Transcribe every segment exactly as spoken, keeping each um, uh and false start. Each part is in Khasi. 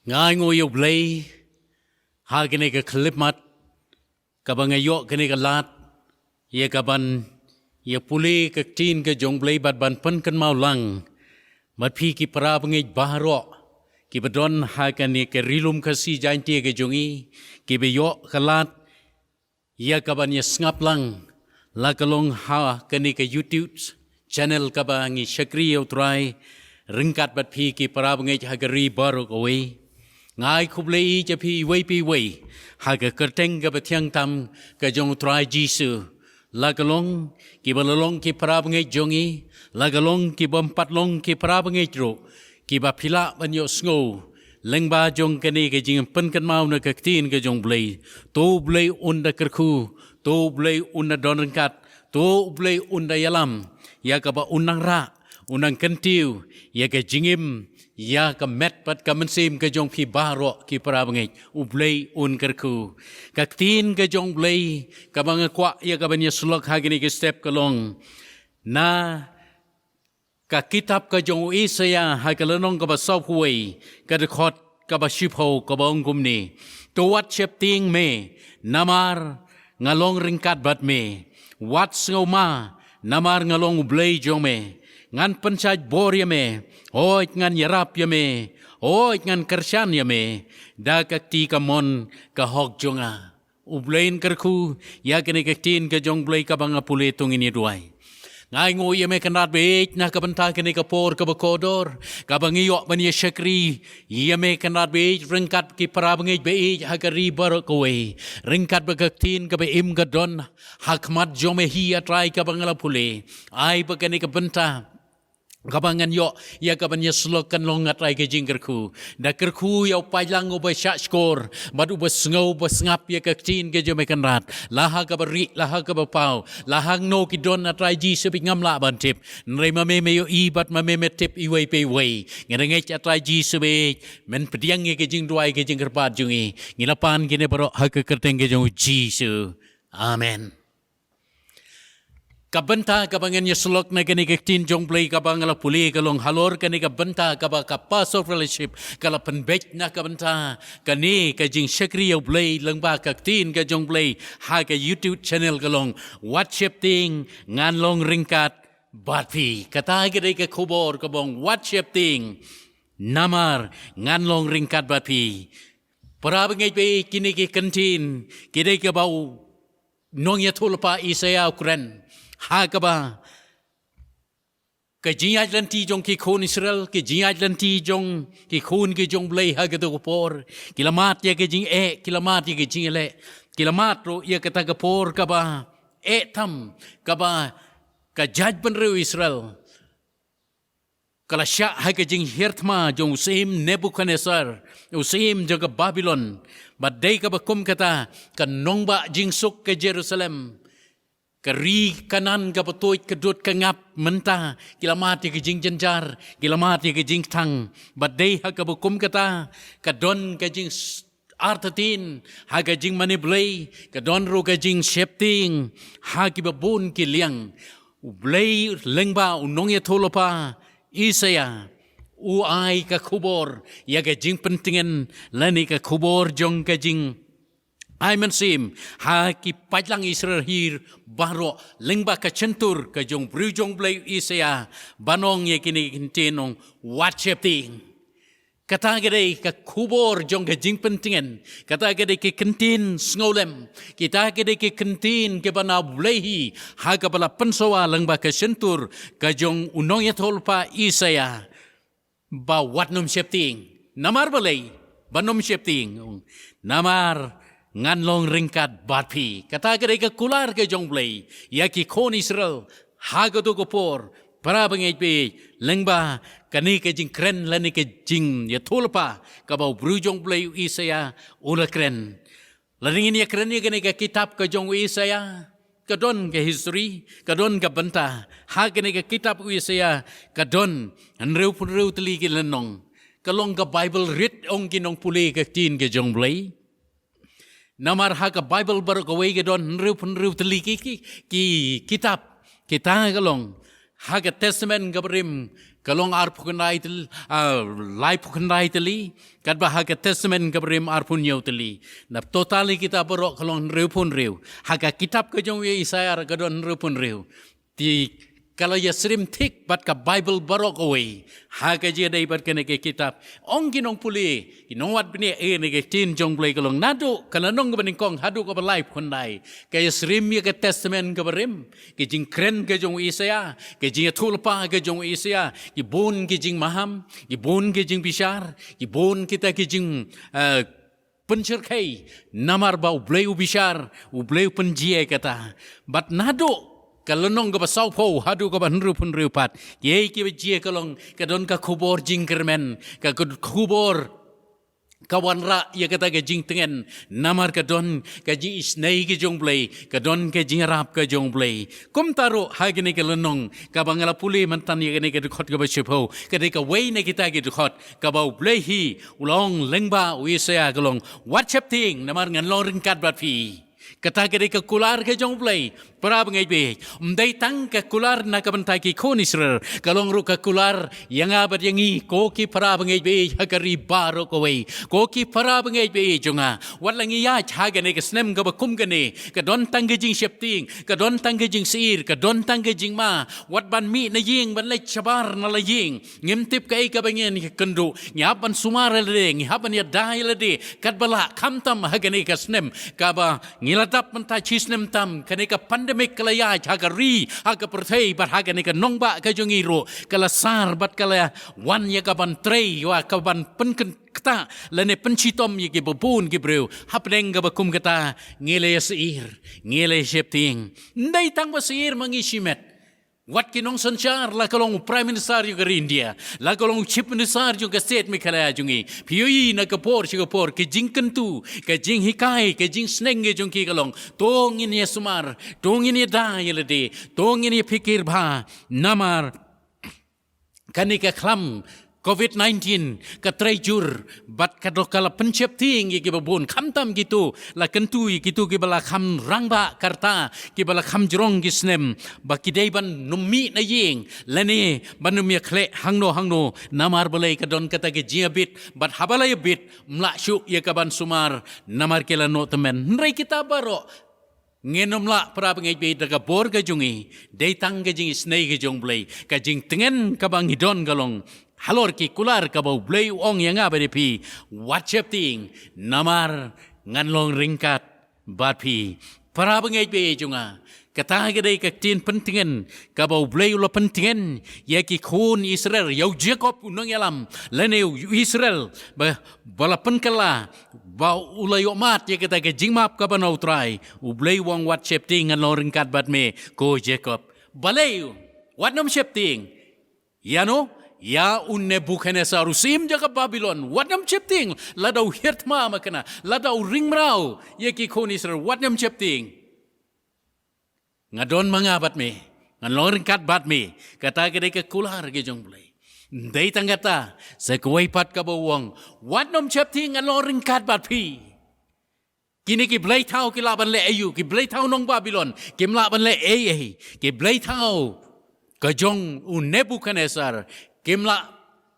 Nga ainguh ïa U Blei ha kane ka khyllipmat kaba nga ïoh kane ka lad ïa kaban ïa pule ka ktien ka jong U Blei bad ban pynkynmaw lang bad phi ki para bangeit baroh kiba don ha kane ka Ri Lum Khasi Jaiñtia ka jong i, kiba ïoh ka lad ïa kaban ïa sngap lang la ka long ha kane ka YouTube channel kaba ngi shakri ïa U Trai ryngkat bad phi ki para bangeit ha ka ri baroh kawei. Nga ai khublei ïa phi iwei pa iwei ha ka kyrteng kaba thiang tam ka jong U Trai Jisu. La ka long kiba la long ki para bangeit jong i, la ka long kibym pat long ki para bangeit ruh, kiba phi lah ban ïohsngew lyngba jong kane ka jingpynkynmaw na ka ktien ka jong U Blei. To U Blei un da kyrkhu, to U Blei un da don ryngkat, to U Blei un da ïalam ïa kaba un nang rah, un nang kyntiew ïa ka jingim, ïa ka met bad ka mynsiem ka jong phi baroh ki para bangeit. U Blei un kyrkhu. Ka ktien ka jong U Blei kaba nga kwah ïa kaban ïa syllok ha kane ka step ka long na ka kitab ka jong u Isaïah ha ka lynnong kaba sawphew wei, ka dkhot kaba shiphew, kaba ong kumne: To wat sheptieng me, namar nga long ryngkat bad me. Wat sngewma, namar nga long U Blei jong me. Ngan pynshait bor ïa me, hooid ngan ïarap ïa me, hooid ngan kyrshan ïa me da ka kti kamon ka hok jong nga. U Blei un kyrkhu ïa kane ka ktien ka jong U Blei kaba nga pule. To ngin ïa duwai. Nga ainguh ïa me Kynrad baieit na ka bynta kane ka por kaba kordor kaba ngi ïoh ban ïa shakri ïa me Kynrad baieit ryngkat ki para bangeit baieit ha ka ri baroh kawei, ryngkat bad ka ktien kaba im ka don ha khmat jong me hi A Trai kaba nga la pule. Ai ba kane ka bynta kaba ngan ïoh ïa kaban ïa syllok kan long A Trai ka jingkyrkhu. Da kyrkhu ïa u paidlang uba shahshkor bad uba sngew, uba sngap ïa ka ktien ka jong me Kynrad, la ha kaba rieh, la ha kaba paw, la hangno ki don A Trai Jisu bad ngam lah ban tip. Hynrei ma me me ïohi bad ma me me tip iwei pa iwei. Nga da ngeit A Trai Jisu bad men pdiang ïa ka jingduwai ka jingkyrpad jong i. Ngi la pan kine baroh ha ka kyrteng ka jong u Jisu. Amen. Ka bynta kaba ngan ïa syllok na kane ka ktien jong U Blei kaba nga la pule ka long halor kane ka bynta kaba ka Passover Fellowship ka la pynbeit na ka bynta kane ka jingshakri ïa U Blei lyngba ka ktien ka jong U Blei ha ka YouTube channel ka long: Wat sheptieng, ngan long ryngkat bad phi. Kata ka dei ka khubor kaba ong wat sheptieng, namar ngan long ryngkat bad phi. Para bangeit baieit, kine ki kyntien ki dei kaba u nongïathuhlypa Isaïah u kren ha kaba ka jingïaid lynti jong ki khun Israel, ki jingïaid lynti jong ki khun ki jong U Blei ha kato ka por, ki la mad ïa ka jingeh, ki la mad ïa ka jingeh, ki la mad ruh ïa kata ka por kaba eh tam, kaba ka jaitbynriew Israel ka la shah ha ka jinghiar thma jong u syiem Nebukhadnesar, u syiem jong ka Babilon. Bad dei kaba kum kata ka nongbah jingsuk ka Jerusalem, ka ri Kanaan kaba tuid ka dud ka ngap mynta, ki la mad ïa ka jingjynjar, ki la mad ïa ka jingkthang. Bad dei ha kaba kum kata ka don ka jing artatien ha ka jingmane Blei, ka don ruh ka jingsheptieng ha kiba bun ki liang. U Blei lyngba u nongïathuhlypa Isaïah u ai ka khubor ïa ka jingpyntngen lane ka khubor jong ka jingai mynsiem ha ki paidlang Israel hi baroh lyngba ka shyntur ka jong u briew jong U Blei Isaïah, ban ong ïa kine ki kyntien, ong wat sheptieng. Kata ka dei ka khubor jong ka jingpyntngen. Kata ka dei ki kyntien sngewlem. Kita ka dei ki kyntien kiba na U Blei hi ha kaba la pynsawa lyngba ka shyntur ka jong u nongïathuhlypa Isaïah, ba wat nym sheptieng. Namar balei ba nym sheptieng? Namar ngan long ryngkat bad phi. Kata ka dei ka kular ka jong U Blei ïa ki khun Israel ha kato ka por, para bangeit baieit, lyngba kane ka jingkren lane ka jingïathuhlypa kaba u briew jong U Blei u Isaïah u la kren. Lada ngin ïa kren ïa kane ka kitab ka jong u Isaïah, ka don ka history, ka don ka bynta. Ha kane ka kitab u Isaïah ka don hynriewphew hynriew tylli ki lynnong. Ka long ka Bible rit, ong ki nongpule ka ktien ka jong U Blei. Namar ha ka Bible baroh kawei ka don hynriewphew hynriew tylli ki, ki, ki kitab. Kita ka long ha ka Testament kaba rim, ka long arphew khyndai tylli, ah, laiphew khyndai tylli, katba ha ka Testament kaba rim arphew hynñiew tylli. Na total ïa kita baroh ka long hynriewphew hynriew. Ha ka kitab ka jong u Isaiah ka don hynriewphew hynriew. Te ka la ïasyriem thik bad ka Baibl baroh kawei. Ha ka jingïadei bad kane ka kitab. Ong ki nongpule, ki nongwad bniah ïa kane ka ktien jong u Blei ka long naduh ka lynnong kaba nyngkong haduh kaba laiphew khyndai. Ka ïasyriem ïa ka Testament kaba rim. Ka jingkren ka jong u Isaiah, ka jingïathuhlypa ka jong u Isaiah, ki bun ki jingmaham, ki bun ki jingbishar, ki bun kita ki jing, eh, pynshyrkhei, namar ba u Blei u bishar, u Blei u pynjia kata. Bad naduh ka lynnong kaba sawphew haduh kaba hynriewphew hynriew pat, kiei kiba jia ka long, ka don ka khubor jingkyrmen, ka khubor ka wanrah ïa kata ka jingtngen, namar ka don ka jingisynei ka jong u Blei, ka don ka jingïarap ka jong u Blei. Kumta ruh ha kane ka lynnong kaba nga la pule mynta ïa kane ka dkhot kaba shiphew, ka dei kawei na kita ki dkhot kaba u Blei hi u la ong lyngba u Isaiah ka long, wat sheptieng namar ngan long ryngkat bad phi. Kata ka dei ka kular ka jong u Blei. Para bangeit baieit, ym dei tang ka kular na ka bynta ki khun Israel, ka long ruh ka kular ïa nga bad ïa ngi, ko ki para bangeit baieit ha ka ri baroh kawei, ko ki para bangeit baieit jong nga. Wat la ngi ïaid ha kane ka snem kaba kum kane, ka don tang ka jingsheptieng, ka don tang ka jingsyier, ka don tang ka jingma, wat ban mih na ïing ban leit shabar na la ïing. Ngim tip kaei kaba ngin ïakynduh, ngi hap ban sumar ïa lade, ngi hap ban ïada ïa lade katba lah, khamtam ha kane ka snem kaba ngi la dap mynta shi snem tam, kane ka pandemic ka la ïaid ha ka ri, ha ka pyrthei, bad ha kane ka nongbah ka jong ngi ruh ka la sar bad ka la wan ïa ka ban trei, ïa ka ban pynkyntang lane pynshitom ïa kiba bun ki briew. Hapdeng kaba kum kata ngi la ïasyier, ngi la ïasheptieng. Ym dei tang ba syier ma ngi shimet. Wat ki nongsynshar, la ka long u Prime Minister jong ka ri India, la ka long u Chief Minister jong ka State Meghalaya jong ngi, phi ïohi na ka por sha ka por ka jingkyntu, ka jinghikai, ka jingsneng ka jong ki ka long, to ngin ïasumar, to ngin ïada ïa lade, to ngin ïaphikir bha, namar kane ka khlam Covid nineteen ka trei jur bad ka dei ka la pynsheptieng ïa kiba bun, khamtam kito la kyntu ïa kito kiba la kham rangbah ka rta, kiba la kham jrong ki snem, ba ki dei ban ym mih na ïing lane ban ym ïakhleh hangno hangno, namar balei ka don kata ka jingïabit, bad haba la ïabit ym lah shuh ïa ka ban sumar namar ki la noh tymmen. Hynrei kita baroh ngin ym lah, para bangeit baieit, da ka bor ka jong ngi, dei tang ka jingisynei ka jong u Blei, ka jingtngen kaba ngi don ka long halor ki kular kaba u Blei u ong ïa nga bad ïa phi, wat sheptieng namar ngan long ryngkat bad phi. Para bangeit baieit jong nga, kata ka dei ka ktien pyntngen kaba u Blei u la pyntngen ïa ki khun Israel, ïa u Jakob u nongïalam, lane u Israel ba, ba la pynkylla, ba u la ïohmad ïa kata ka jingmap kaba na u Trai. U Blei u ong, wat sheptieng, ngan long ryngkat bad me, ko Jakob. Balei? Wat nym sheptieng. Ïano? Ïa u Nebukhadnesar u syiem jong ka Babilon, wat nym sheptieng. Lada u hiar thma makna, lada u ring mraw ïa ki khun Israel, wat nym sheptieng. Nga don ma nga bad me, ngan long ryngkat bad me. Kata ka dei ka kular ka jong u Blei. Ym dei tang kata, sa kawei pat kaba u ong, wat nym sheptieng, ngan long ryngkat bad phi. Kine ki blei thaw ki lah ban leh aïu, ki blei thaw nong Babilon kim lah ban leh ei ei. Ki blei thaw ka jong u Nebukhadnesar kim lah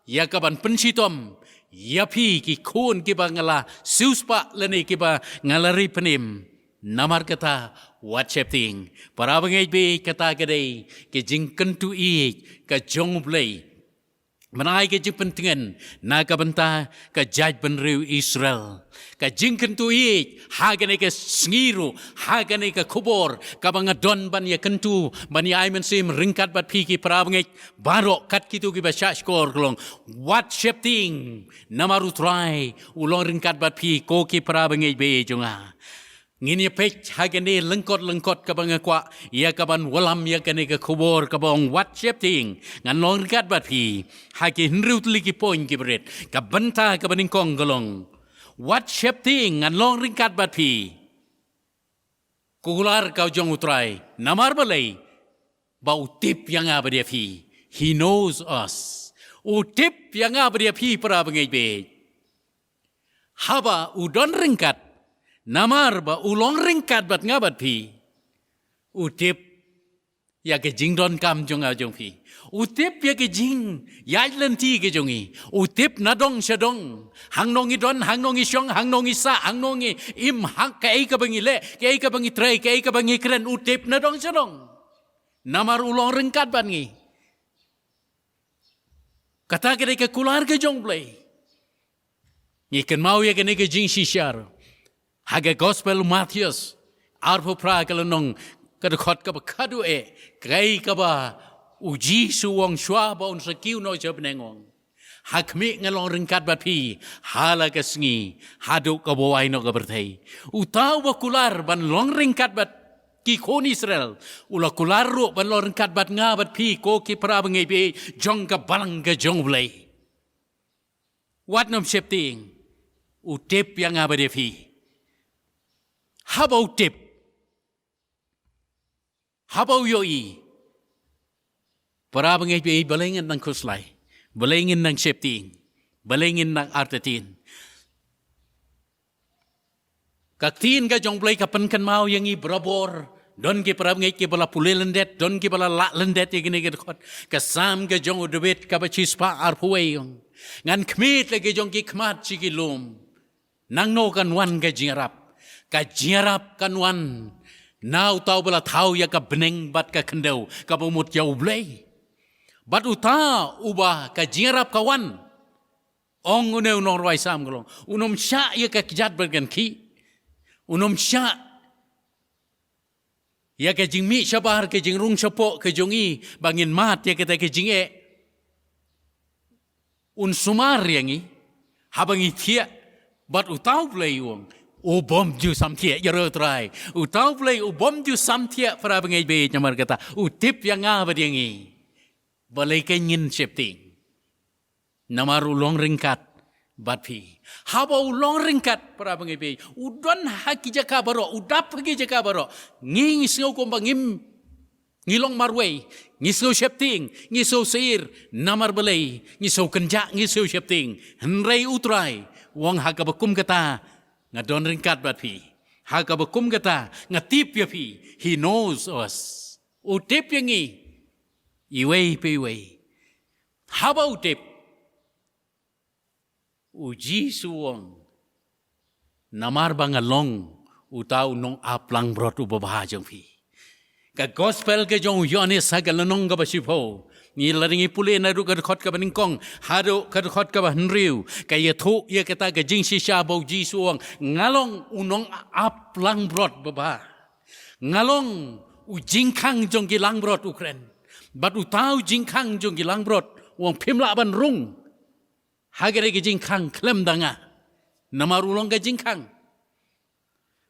ïa ka ban pynshitom ïa phi, ki khun kiba nga la siewspah lane kiba nga la ri pynim. Namar kata, wat sheptieng. Para bangeit baieit, kata ka dei ka jingkyntu ïeit ka jong u Blei ban ai ka jingpyntngen na ka bynta ka jaitbynriew Israel. Ka jingkyntu ïeit ha kane ka sngi ruh, ha kane ka khubor kaba nga don ban ïakyntu, ban ïa ai mynsiem ryngkat bad phi, ki para bangeit baroh, kat kito kiba shahshkor, ka long, wat sheptieng, namar u Trai u long ryngkat bad phi, ko ki para bangeit baieit jong nga. Ngin ïa peit ha kane lyngkot lyngkot kaba nga kwah ïa ka ban wallam ïa kane ka khubor kaba ong, wat sheptieng, ngan long ryngkat bad phi, ha ki hynriew tylli ki point kiba rit. Ka bynta kaba nyngkong ka long, wat sheptieng, ngan long ryngkat bad phi. Ka kular ka jong u Trai, namar balei? Ba u tip ïa nga bad ïa phi. He knows us. U tip ïa nga bad ïa phi, para bangeit baieit. Haba u don ryngkat, namar ba u long ryngkat bad nga bad phi, u tip ïa ka jingdonkam jong nga jong phi. U tip ïa ka jingïaid lynti ka jong ngi. U tip na dong sha dong. Hangno ngi don, hangno ngi shong, hangno ngi sah, hangno ngi im, ha kaei kaba ngi leh, kaei kaba ngi trei, kaei kaba ngi kren, u tip na dong sha dong. Namar u long ryngkat bad ngi. Kata ka dei ka kular ka jong U Blei. Ngi kynmaw ïa kane ka jingshisha ha ka Gospel u Mathaios arphew phra, ka lynnong, ka dkhot kaba khatduh eh, kaei kaba U Jisu u ong shuwa ba un sa kiew noh sha bneng, u ong: Ha khmih, nga long ryngkat bad phi ha la ka sngi haduh kaba wai noh ka pyrthei. Uta uba kular ban long ryngkat bad ki khun Israel, u la kular ruh ban long ryngkat bad nga bad phi, ko ki para bangeit ba ïeit jong ka balang ka jong U Blei. Wat nym sheptieng. U tip ïa nga bad ïa phi. Haba u tip, haba u ïohi, para bangeit ba ïeit, balei ngin nang khuslai, balei ngin nang sheptieng, balei ngin nang artatien? Ka ktien ka jong U Blei ka pynkynmaw ïa ngi barabor. Don ki para bangeit kiba la pule lyndet, don kiba la lah lyndet ïa kine ki dkhot. Ka Salm ka jong u David kaba shispah arphew wei, u ong: Ngan khmih la ki jong ki khmat sha ki lum. Nangno kan wan ka jingïarap? Ka jingïarap kan wan na uta uba la thaw ïa ka bneng bad ka khyndew, kaba mut ïa U Blei. Bad uta uba ka jingïarap ka wan, ong une u nongrwai Salm ka long, un ym shah ïa ka kjat bad ka kynkhih. Un ym shah ïa ka jingmih shabar, ka jingrung shapoh ka jong ngi ba ngin mad ïa kata ka jingeh. Un sumar ïa ngi haba ngi thiah. Bad uta U Blei, u ong, u bym ju samthiah. Ïaroh Trai, uta U Blei u bym ju samthiah, para bangeit ba ïeit. Namar kata u tip ïa nga bad ïa ngi. Balei ngin sheptieng? Namar u long ryngkat bad phi. Haba u long ryngkat, para bangeit ba ïeit, u don ha ki jaka baroh, u dap ha ki jaka baroh. Ngi, ngi sngew kumba ngim, ngi long marwei, ngi sngew sheptieng, ngi sngew sheptieng. Namar balei? Ngi sngew kynjah, ngi sngew sheptieng. Hynrei U Trai u ong, ha kaba kum kata nga don ryngkat bad phi. Ha kaba kum kata nga tip ïa phi. He knows us. U tip ïa ngi iwei pa iwei. Haba u tip, U Jisu u ong, namar ba nga long uta u nongaplangbrot uba bha jong phi. Ka Gospel ka jong u Ïoannis ha ka lynnong kaba shiphew, ngi la dang ïa pule naduh ka dkhot kaba nyngkong haduh ka dkhot kaba hynriew, ka ïathuh ïa kata ka jingshisha ba U Jisu u ong, nga long u nongaplangbrot ba bha. Nga long u jingkhang jong ki langbrot, u kren. Bad uta u jingkhang jong ki langbrot u ong, phim lah ban rung ha kane ka jingkhang khlem da nga. Namar u long ka jingkhang.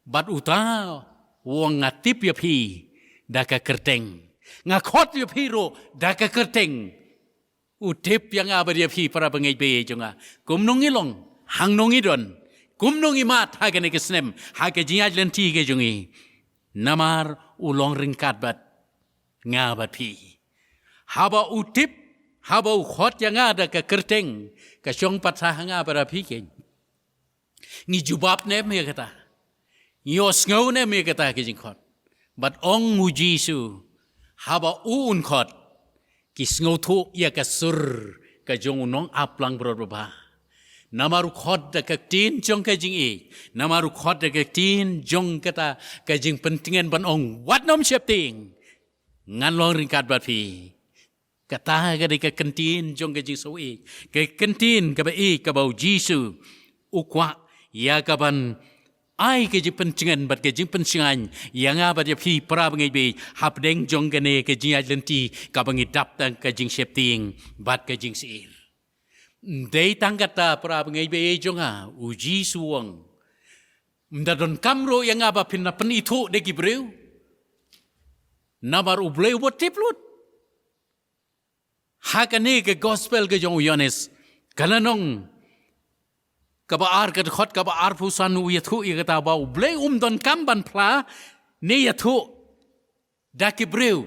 Bad uta u ong, nga tip ïa phi da ka kyrteng. Nga khot ïa phi ruh da ka kyrteng. U tip ïa nga bad ïa phi, para bangeit ba ïeit jong nga. Kumno ngi long, hangno ngi don, kumno ngi mad ha kane ka snem, ha ka jingïaid lynti ka jong ngi. Namar u long ryngkat bad nga bad phi. Haba u tip, haba u khot ïa nga da ka kyrteng, ka shong pat sha nga bad ïa phi kein. Ngi jubab ne em ïa kata? Ngi ïohsngew ne em ïa kata ka jingkhot? Bad ong U Jisu, haba u un khot, ki sngewthuh ïa ka sur ka jong u nongaplangbrot ba bha. Namar u khot da ka ktien jong ka jingïeit, namar u khot da ka ktien jong kata ka jingpyntngen ban ong, wat nym sheptieng. Ngan long ryngkat bad phi. Kata ka dei ka kyntien jong ka jingsngewsih, ka kyntien kaba ïeit kaba U Jisu u kwah ïa kaban ai ka jingpyntngen bad ka jingpynshngaiñ ïa nga bad ïa phi, para bangeit ba ïeit, hapdeng jong kane ka jingïaid lynti kaba ngi dap tang ka jingsheptieng bad ka jingsyier. Ym dei tang kata, para bangeit ba ïeit jong nga, U Jisu u ong, ym da donkam ruh ïa nga ba phin da pynithuh da ki briew. Namar U Blei uba tip lut. Ha kane ka Gospel ka jong u Ïoannis, ka lynnong kaba ar, ka dkhot kaba arphew san, u ïathuh ïa kata ba U Blei um donkam ban phla ne ïathuh da ki briew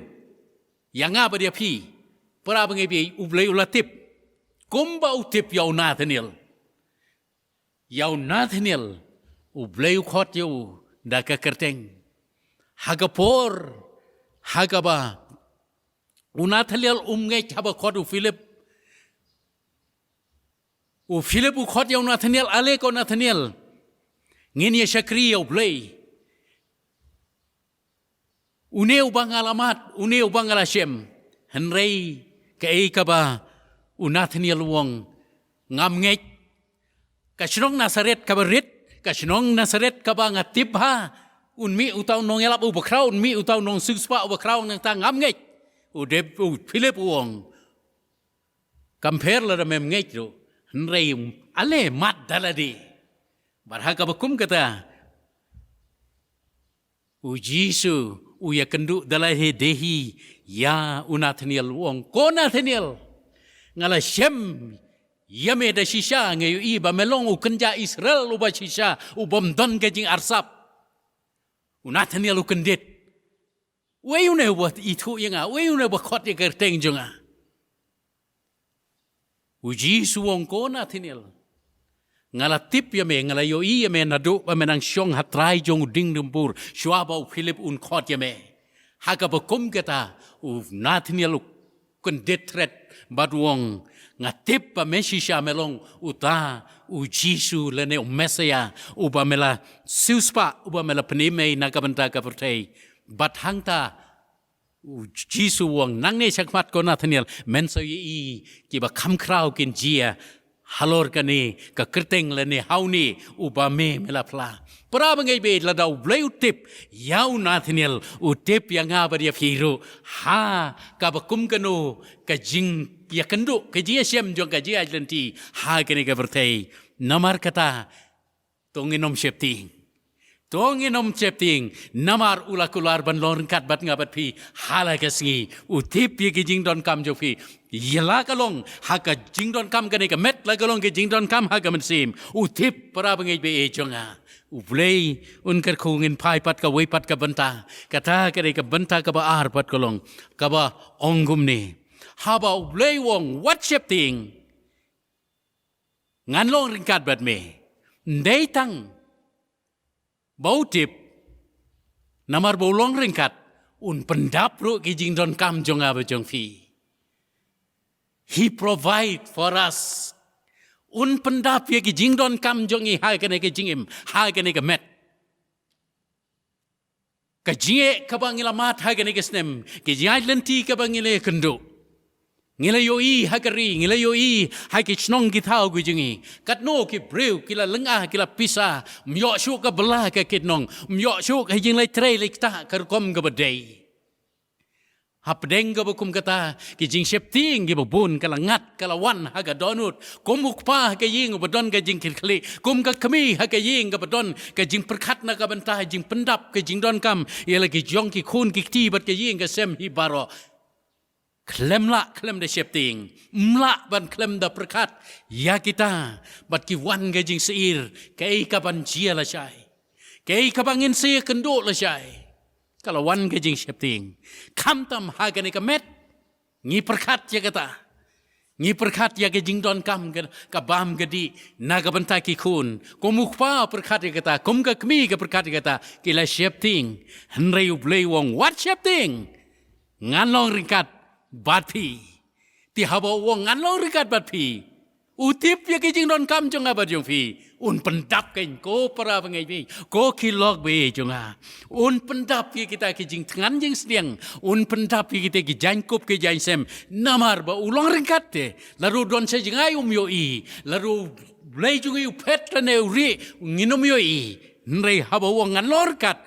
ïa nga bad ïa phi, para bangeit ba ïeit, U Blei u la tip. Kumba u tip ïa u Nathaniel. Ïa u Nathaniel, U Blei u khot ïa u da ka kyrteng. Ha ka por ha kaba U Nathaniel um ngeit haba khot u Philip. U Philip u khot ïa u Nathaniel, ale ko Nathaniel. Ngin ïa shakri ïa u Blei. Une uba nga la mad, une uba nga la shem. Hynrei kaei kaba u Nathaniel u ong, ngam ngeit. Ka shnong Nasaret kaba rit, ka shnong Nasaret kaba nga tip ha. Un mih uta u nongïalap uba khraw, un mih uta u nongsiewspah uba khraw, nangta ngam ngeit. U dep, u Philip u ong, kam pher lada mem ngeit ruh. Hynrei ale mad da lade. Bad ha kaba kum kata, u Jisu u ïakynduh da lade hi ïa u Nathaniel, u ong, ko Nathaniel, nga la shem ïa me da shisha, nga ïohi ba me long u kynja Israel uba shisha, u bym don ka jingarsap. U Nathaniel u kyndit. Uei une uba ithuh ïa nga, uei une uba khot ïa ka kyrteng jong nga. U Jisu u ong, ko Nathaniel, nga la tip ïa me, nga la ïohi ïa me naduh ba me nang shong ha trai jong u diengdumbur, shuwa ba u Philip un khot ïa me. Ha kaba kum kata, u Nathaniel u kyndit thret bad u ong, nga tip ba me shisha me long uta u Jisu lane u Messaïah, uba me la siewspah, uba me la pynim ei na ka bynta ka pyrthei. Bad hangta u Jisu u ong, nangne shakhmat ko Nathaniel, men sa ïohi kiba kham khraw kin jia halor kane ka kyrteng lane ha une uba me me la phla. Para bangeit baieit, lada u Blei u tip ïa u Nathaniel, u tip ïa nga bad ïa phi ruh ha kaba kum kano ka jingïakynduh, ka jingïashem jong ka jingïaid lynti ha kane ka pyrthei. Namar kata, to ngin ym sheptieng. To ngin ym sheptieng, namar u la kular ban long ryngkat bad nga bad phi ha la ka sngi. U tip ïa ki jingdonkam jong phi. Ïa la ka long ha ka jingdonkam kane ka met, la ka long ka jingdonkam ha ka mynsiem. U tip, para bangeit baieit jong nga. U Blei un kyrkhu, ngin phai pat kawei pat ka bynta. Kata ka dei ka bynta kaba ar pat ka long, kaba ong kumne. Haba u Blei u ong wat sheptieng, ngan long ryngkat bad me. Ym dei tang ba u tip, namar ba u long ryngkat, un pyndap ruh ki jingdonkam jong nga bad jong phi. He provide for us. Un pyndap ïa ki jingdonkam jong ngi ha kane ka jingim, ha kane ka met. Ka jingeh kaba ngi la mad ha kane ka snem, ka jingïaid lynti kaba ngi la kynduh. Ngi la ïohi ha ka ri, ngi la ïohi ha ki shnong ki thaw ki jong ngi. Katno ki briew ki la lynga, ki la pisa, ym ïoh shuh ka bylla ka kitnong, ym ïoh shuh ka jingleit trei leit ktah ka rukom kaba dei. Hapdeng kaba kum kata, ki jingsheptieng kiba bun ka la ngat, ka la wan ha ka dohnud. Kum u kpa ha ka ïing uba don ka jingkitkhlieh, kum ka kmie ha ka ïing kaba don ka jingpyrkhat na ka bynta jingpyndap ka jingdonkam ïa la ki jong ki khun ki kti bad ka ïing ka sem hi baroh. Khlem lah khlem da sheptieng, ym lah ban khlem da pyrkhat ïa kita, bad ki wan ka jingsyier, kaei kaban jia lashai, kaei kaba ngin sa ïakynduh lashai. Ka la wan ka jingsheptieng. Khamtam ha kane ka met, ngi pyrkhat ïa kata. Ngi pyrkhat ïa ka jingdonkam ka, ka bam ka dih na ka bynta ki khun. Kum u kpa pyrkhat ïa kata, kum ka kmie ka pyrkhat ïa kata, ki la sheptieng. Hynrei u Blei u ong wat sheptieng, ngan long ryngkat bad phi. Te haba u ong ngan long ryngkat bad phi, u tip ïa ki jingdonkam jong nga bad jong phi. Un pyndap, keiñ ko para bangeit baieit, ko ki lok baieit jong nga. Un pyndap ïa kita ki jingthngan jingsdiang. Un pyndap ïa kita ki jaiñkup ki jaiñsem. Namar ba u long ryngkat te. Lada u don sa jngai um ïohi. Lada u Blei jong ngi u phet lane u rieh, ngin ym ïohi. Hynrei haba u ong ngan long ryngkat,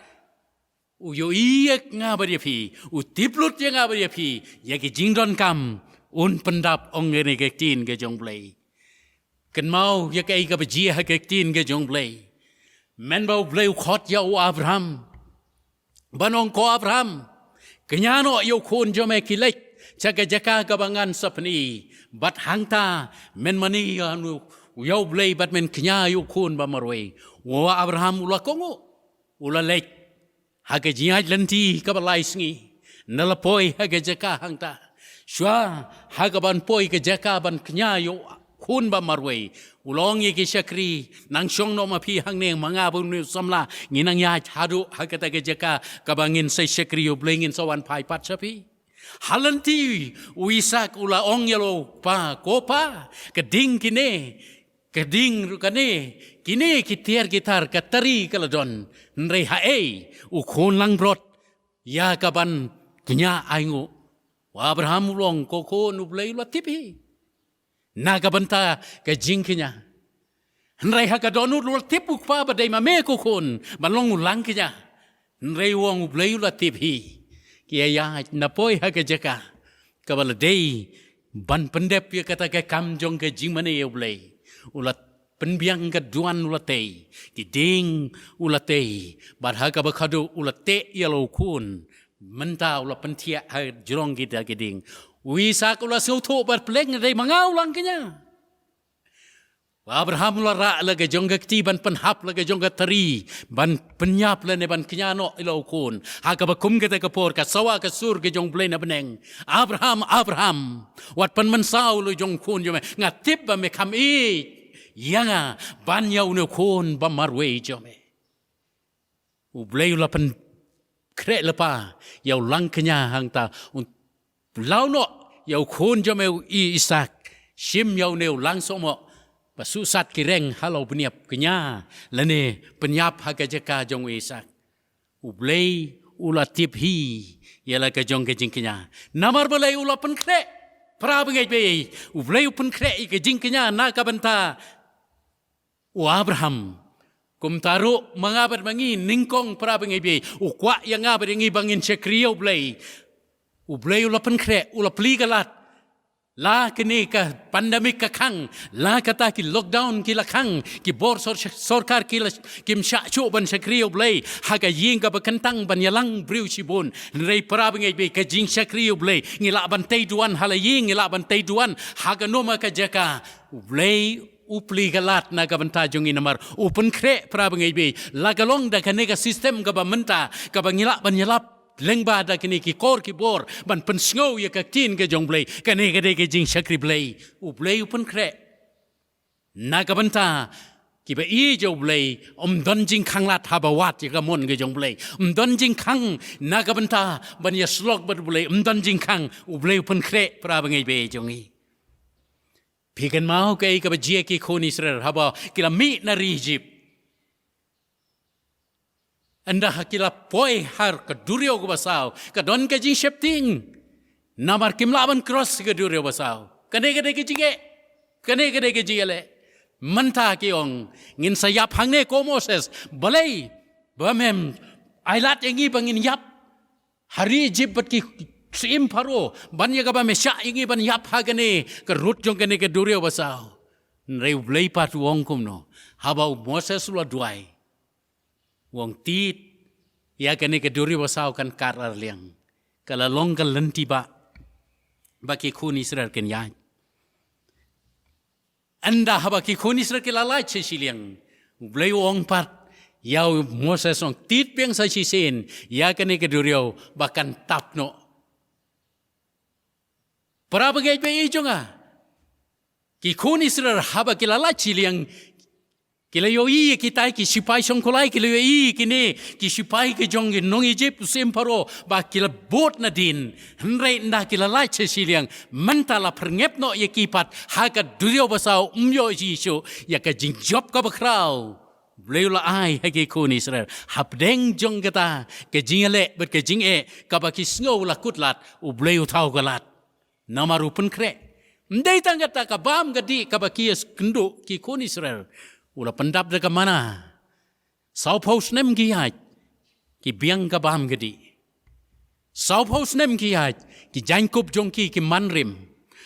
u ïohi ïa nga bad ïa phi, u tip lut ïa nga bad ïa phi, ïa ki jingdonkam, un pyndap, ong kane ka ktien ka jong u Blei. Kynmaw ïa kaei kaba jia ha ka ktien ka jong u Blei. Mynba u Blei u khot ïa u Abraham, ban ong ko Abraham, kñia noh ïa u khun jong me, ki leit sha ka jaka kaba ngan sa pyni. Bad hangta men mane ïa u, ïa u Blei bad men kñia ïa u khun ba marwei. U Abraham u la kohnguh, u la leit. Ha ka jingïaid lynti kaba lai sngi, na la poi ha ka jaka hangta. Shuwa ha kaban poi ka jaka ban kñia ïa u khun ba marwei, u la ong ïa ki shakri, nang shong noh ma phi hangne, ma nga bad une u samla ngin nang ïaid haduh ha kata ka jaka kaba ngin sa shakri ïa u Blei, ngin sa wan phai pat sha phi. Ha lynti u Isak u la ong ïa u pa, ko pa, ka ding kine, ka ding ruh kane, kine ki tiar ki tar, ka tari ka la don, hynrei haei, u khun langbrot, ïa kaban kñia ainguh. U Abraham u ong, ko khun, U Blei u la tip hi na ka bynta ka jingkñia. Hynrei ha ka dohnud u la tip u kpa ba dei ma me ko khun ban long u langkñia. Hynrei u ong U Blei u la tip hi. Ki ïaid na poi ha ka jaka kaba la dei ban pyndep ïa kata ka kam jong ka jingmane ïa U Blei. U la pynbiang ka duwan u la tei, ki dieng u la tei, bad ha kaba khadduh u la teh ïa la u khun. Mynta u la pynthiah ha jrong kita ki dieng. U Isak u la sngewthuh bad pleng, dei ma nga u langkñia. U Abraham u la rah la ka jong ka kti ban pynhap la ka jong ka tari, ban pynïap lane ban kñia noh ïa la u khun. Ha kaba kum kata ka por ka sawa ka sur ka jong U Blei na bneng, Abraham, Abraham, wat pynmynsaw ïa la u jong u khun jong me. Nga tip ba me kham ïeit ïa nga ban ïa une u khun ba marwei jong me. U Blei u la pynkhreh lypa ïa u langkñia hangta, u law noh ïa u khun jong me u Isak, shim ïa une u langsohmoh, ba suhsat ki reng ha la u bniap, kñia lane pynïap ha ka jaka jong u Isak. U Blei u la tip hi ïa la ka jong ka jingkñia. Namar balei? U la pynkhreh, para bangeit baieit. U Blei u pynkhreh ïa ka jingkñia na ka bynta u Abraham. Kumta ruh ma nga bad ma ngi nyngkong, para bangeit baieit, u kwah ïa nga bad ïa ngi ba ngin shakri ïa U Blei. U Blei u la pynkhreh, u la plie ka lad. La kane ka pandemic ka khang, la kata ki lockdown ki la khang, ki bor sor-, sorkar ki la, kim shah shuh ban shakri ïa U Blei ha ka ïing kaba kyntang ban ïalang briew shibun. Hynrei para bangeit baieit, ka jingshakri ïa U Blei, ngi lah ban tei duwan ha la ïing, ngi lah ban tei duwan ha kano ma ka jaka. U Blei u plie ka lad na ka bynta jong ngi namar u pynkhreh, para bangeit baieit, la ka long da kane ka system kaba mynta, kaba ngi lah ban ïalap lyngba da kine ki kor ki bor ban pynsngew ïa ka ktien ka jong U Blei. Kane ka dei ka jingshakri Blei. U Blei u pynkhreh na ka bynta kiba ïeit ïa U Blei. Ym don jingkhang lad haba wad ïa ka mon ka jong U Blei. Ym don jingkhang na ka bynta ban ïasyllok bad U Blei. Ym don jingkhang. U Blei u pynkhreh, para bangeit baieit jong ngi. Phi kynmaw kaei kaba jia ki khun Israel haba ki la mih na ri Ijipt? Ynda ha ki la poi ha ka duriaw kaba saw, ka don ka jingsheptieng. Namar kim lah ban cross ka duriaw ba saw. Kane ka dei ka jingeh. Kane ka dei ka jingeh leh. Mynta ki ong, ngin sa ïap hangne ko Moses. Balei ba mem ailad ïa ngi ba ngin ïap ha ri Ijipt bad ki syiem Pharaoh, ban ïa kaba me shah ïa ngi ban ïap ha kane ka rud jong kane ka duriaw ba saw? Hynrei U Blei pat u ong kumno? Haba u Moses u la duwai, u ong, tied ïa kane ka duriaw ba saw kan kar ar liang. Ka la long ka lynti ba, ba ki khun Israel kin ïaid. Ynda haba ki khun Israel ki la lait sha shiliang, U Blei u ong pat ïa u Moses, ong, tied biang sa shisien ïa kane ka duriaw ba kan tap noh. Para bangeit baieit jong nga, ki khun Israel haba ki la lait shiliang, ki la ïohi ïa kitai ki sipai shongkulai, ki la ïohi ïa kine ki sipai ki jong ki nong Ijipt, u syiem Pharaoh, ba ki la bud nadien. Hynrei ynda ki la lait sha shiliang, mynta la pyrngep noh ïa ki pat ha ka duriaw ba saw, ym ïohi shuh ïa ka jingjop kaba khraw. U Blei u la ai ha ki khun Israel. Hapdeng jong kata ka jingïaleh bad ka jingeh kaba ki sngew la kut lad, U Blei u thaw ka lad. Namar u pynkhreh. Ym dei tang kata, ka bam ka dih kaba ki ïakynduh ki khun Israel, u la pyndap da ka mana. Sawphew snem ki ïaid, ki biang ka bam ka dih. Sawphew snem ki ïaid, ki jaiñkup jong ki ki man rim.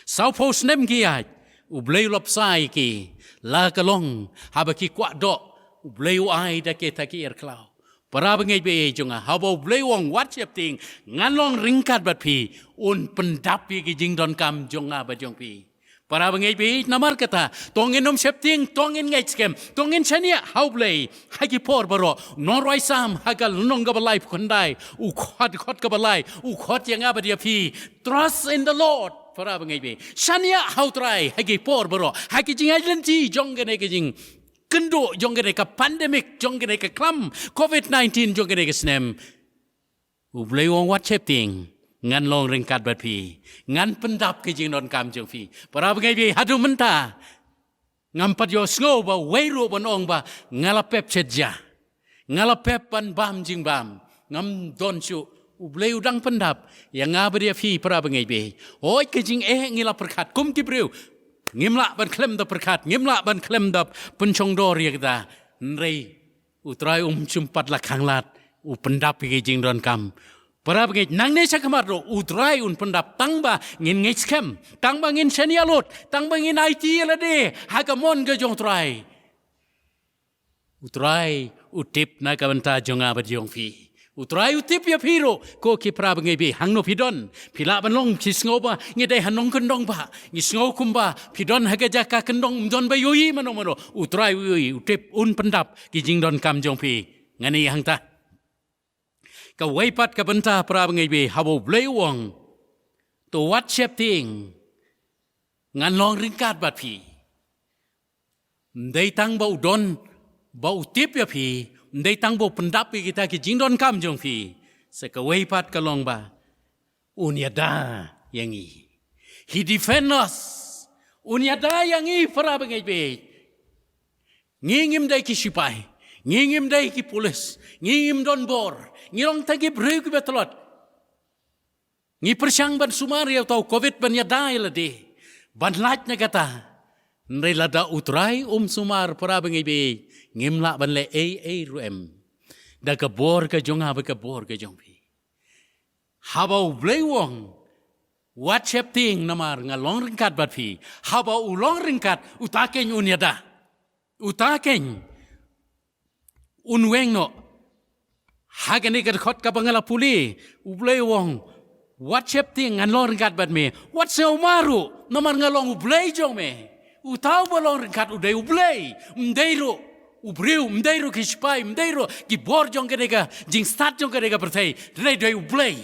Sawphew snem ki ïaid, U Blei u la bsa ïa ki. La ka long haba ki kwah doh, U Blei u ai da kita ki ïar khlaw. Para bangeit baieit jong nga, haba U Blei u ong wat sheptieng, ngan long ryngkat bad phi, un pyndap ïa ki jingdonkam jong nga bad jong phi. Para bangeit baieit, namar kata, to ngin ym sheptieng, to ngin ngeit skhem, to ngin shaniah ha U Blei ha ki por baroh. Nongrwai Salm ha ka lynnong kaba laiphew khyndai, u khot, khot kaba lai, u khot ïa nga bad ïa phi, trust in the Lord. Para bangeit baieit, shaniah ha U Trai ha ki por baroh, ha ki jingïaid lynti jong kane ka jing kynduh, jong kane ka pandemic, jong kane ka klam covid nineteen, jong kane ka snem. U Blei u ong wat sheptieng, Ngan long ryngkat bad phi. Ngan pyndap ki jingdonkam jong phi. Para bangeit baieit, haduh mynta ngam pat ïohsngew ba wei ruh ban ong ba nga la pep shet ja. Nga la pep ban bam jingbam. Ngam don shuh. U Blei u dang pyndap ïa nga bad ïa phi, para bangeit baieit. Hooid, ka jingeh ngi la pyrkhat kum ki briew. Ngim lah ban khlem da pyrkhat, ngim lah ban khlem da pynshongdor ïa kata. Hynrei U Trai um shym pat la khanglad, u pyndap ïa ki jingdonkam. Para bangeit, nangne sha khmat ruh U Trai un pyndap, tang ba ngin ngeit skhem, tang ba ngin shaniah lut, tang ba ngin aiti ïa lade ha ka mon ka jong U Trai. U Trai u tip na ka bynta jong nga bad jong phi. U Trai u tip ïa phi ruh, ko ki para bangeit baieit, hangno phi don. Phi lah ban long, phi sngew ba ngi dei ha nongkyndong ba, ngi sngew kumba phi don ha ka jaka kyndong, ym don ba ïohi mano mano. U Trai u ïohi, u tip, un pyndap ki jingdonkam jong phi. Ngan ïa hangta. Kawei pat ka bynta, para bangeit baieit, haba U Blei u ong, to wat sheptieng, ngan long ryngkat bad phi. Ym dei tang ba u don, ba u tip ïa phi, ym dei tang ba u pyndap ïa kita ki jingdonkam jong phi. Sa kawei pat ka long ba un ïada ïa ngi. He defend us. Un ïada ïa ngi, para bangeit baieit. Ngi ngim dei ki sipai, ngi ngim dei ki pulis, ngi ngim don bor, ngi long tang ki briew kiba tlot. Ngi pyrshang ban sumar ïa uta u covid ban ïada ïa lade, ban lait na kata. Hynrei lada U Trai um sumar, para bangeit baieit, ngim lah ban leh ei ei ruh em. Da ka bor ka jong nga bad ka bor ka jong phi. Haba U Blei u ong, wat sheptieng namar nga long ryngkat bad phi. Haba u long ryngkat, uta keiñ un ïada. Uta keiñ un weng noh. Ha kane ka dkhot kaba nga la pule, U Blei u ong, wat sheptieng, ngan long ryngkat bad me. Wat sngewma ruh, namar nga long U Blei jong me. Uta uba long ryngkat u dei U Blei. Ym dei ruh u briew, ym dei ruh ki sipai, ym dei ruh ki bor jong kane ka jingstad jong kane ka pyrthei. Hynrei dei U Blei.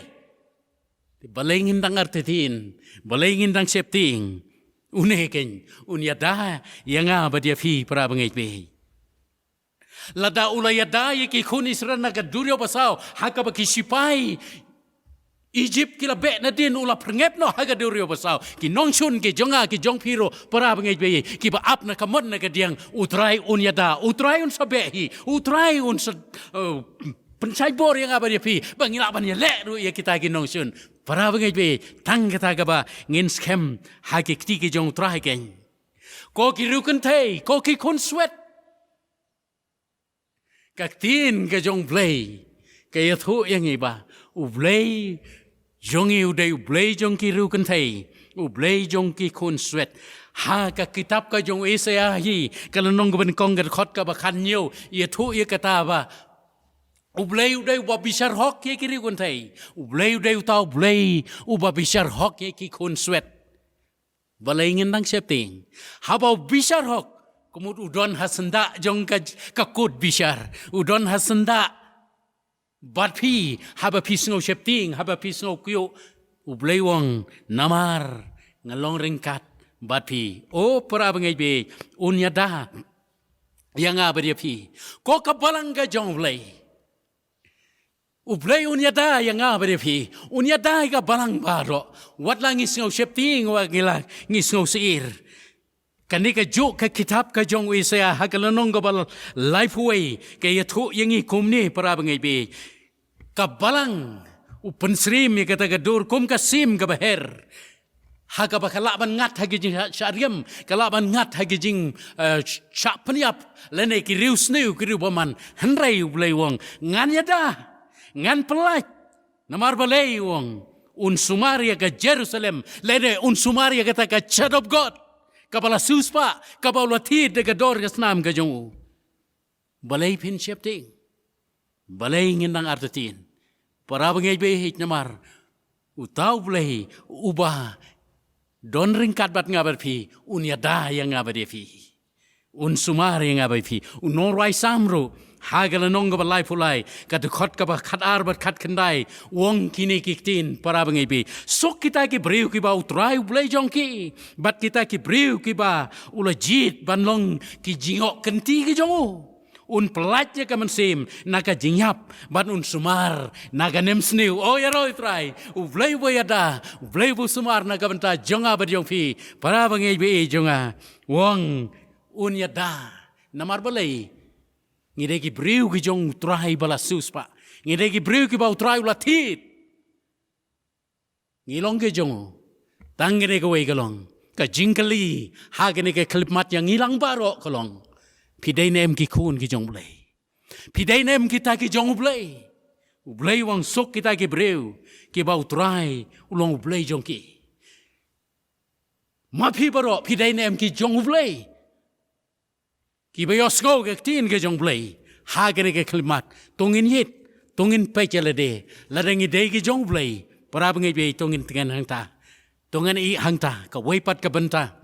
Balei ngin dang artatien, balei ngin dang sheptieng? Une keiñ un ïada ïa nga bad ïa phi, para bangeit baieit. Lada u la ïada ïa ki khun Israel na ka duriaw basaw, ha kaba ki sipai Ijipt ki la beh nadien, u la pyrngep noh ha ka duriaw basaw. Ki nongshun ki jong nga ki jong phi ruh, para bangeit baieit, kiba ap na ka mon na ka diang, U Trai un ïada, U Trai un sa beh hi, U Trai un sa, uh, pynshai bor ïa nga bad ïa phi ba ngi lah ban ïaleh ruh ïa kita ki nongshun. Para bangeit baieit, tang kata kaba ngin skhem ha ki kti ki jong U Trai keiñ. Ko ki riewkynthei, ko ki khun swet. Ka ktien ka jong U Blei ka ïathuh ïa ngi ba U Blei jong ngi u dei U Blei jong ki riewkynthei, U Blei jong ki khun swet. Ha ka kitab ka jong u Isaïah hi, ka lynnong kaba nyngkong, ka dkhot kaba khathynñiew, ïathuh ïa kata ba U Blei u dei uba bishar hok ïa ki riewkynthei. U Blei u dei uta U Blei uba bishar hok ïa ki khun swet. Balei ngin dang sheptieng? Haba u bishar hok, ka mut u don ha syndah jong ka, ka kot bishar. U don ha syndah bad phi, haba phi sngew sheptieng, haba phi sngew kyiuh. U Blei u ong, namar nga long ryngkat bad phi. O para bangeit baieit, un ïada ïa nga bad ïa phi. Ko ka balang ka jong U Blei. U Blei un ïada ïa nga bad ïa phi. Un ïada ïa ka balang baroh. Wat la ngi sngew sheptieng, wat la ngi sngew sheptieng. Kane kajuh ka kitab ka jong u Isaïah ha ka lynnong kaba laiphew wei ka ïathuh ïa ngi kumne, para bangeit baieit. Ka balang u pynsyriem ïa kata ka dur kum ka sim kaba her. Ha kaba ka lah ban ngat ha ki jingshah riam, ka lah ban ngat ha ki jing, eh, shah pynïap, lane ki riewsniew, ki riewbymman. Hynrei U Blei u ong, ngan ïada, ngan pyllait. Namar balei u ong, un sumar ïa ka Jerusalem, lane un sumar ïa kata ka church of God, kaba la siewspah, kaba u la thied da ka dor ka snam ka jong u. Balei phin sheptieng? Balei ngin dang artatien? Para bangeit baieit, namar uta U Blei uba don ryngkat bad nga bad phi, un ïada ïa nga bad ïa phi. Un sumar ïa nga bad phi. U nongrwai Salm ruh, ha ka lynnong kaba laiphew lai, ka dkhot kaba khatar bad khatkhyndai, u ong kine ki ktien, para bangeit baieit. Suk kita ki briew kiba U Trai U Blei jong ki, bad kita ki briew kiba u la jied ban long ki jingïoh kynti ki jong u. Un pyllait ïa ka mynsiem na ka jingïap, bad un sumar na ka nemsniew. O ïaroh Trai, U Blei uba ïada, U Blei uba sumar na ka bynta jong nga bad jong phi, para bangeit ba ïeit jong nga. U ong un ïada. Namar balei? Ngi dei ki briew ki jong U Trai ba la siewspah. Ngi dei ki briew kiba U Trai u la thied. Ngi long ki jong u. Tang kane kawei ka long. Ka jingkylli ha kane ka khyllipmat ïa ngi lang baroh ka long, phi dei ne em ki khun ki jong U Blei? Phi dei ne em kita ki jong U Blei? U Blei u ong suk kita ki briew kiba U Trai u long U Blei jong ki. Ma phi baroh, phi dei ne em ki jong U Blei? Kiba ïohsngew ka ktien ka jong U Blei ha kane ka khyllipmat, to ngin ïit, to ngin peit ïa lade. Lada ngi dei ki jong U Blei, para bangeit ba ïeit, to ngin tngen hangta, to ngin ïeh hangta. Kawei pat ka bynta,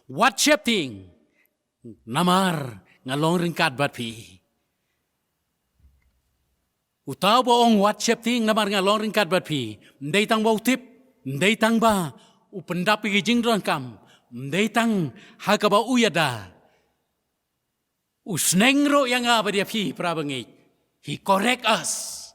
wat sheptieng, namar nga long ryngkat bad phi. Uta uba ong wat sheptieng namar nga long ryngkat bad phi, ym dei tang ba u tip, ym dei tang ba u pyndap ïa ki jingdonkam, ym dei tang ha kaba u ïada. U sneng ruh ïa nga bad ïa phi, para bangeit. He correct us.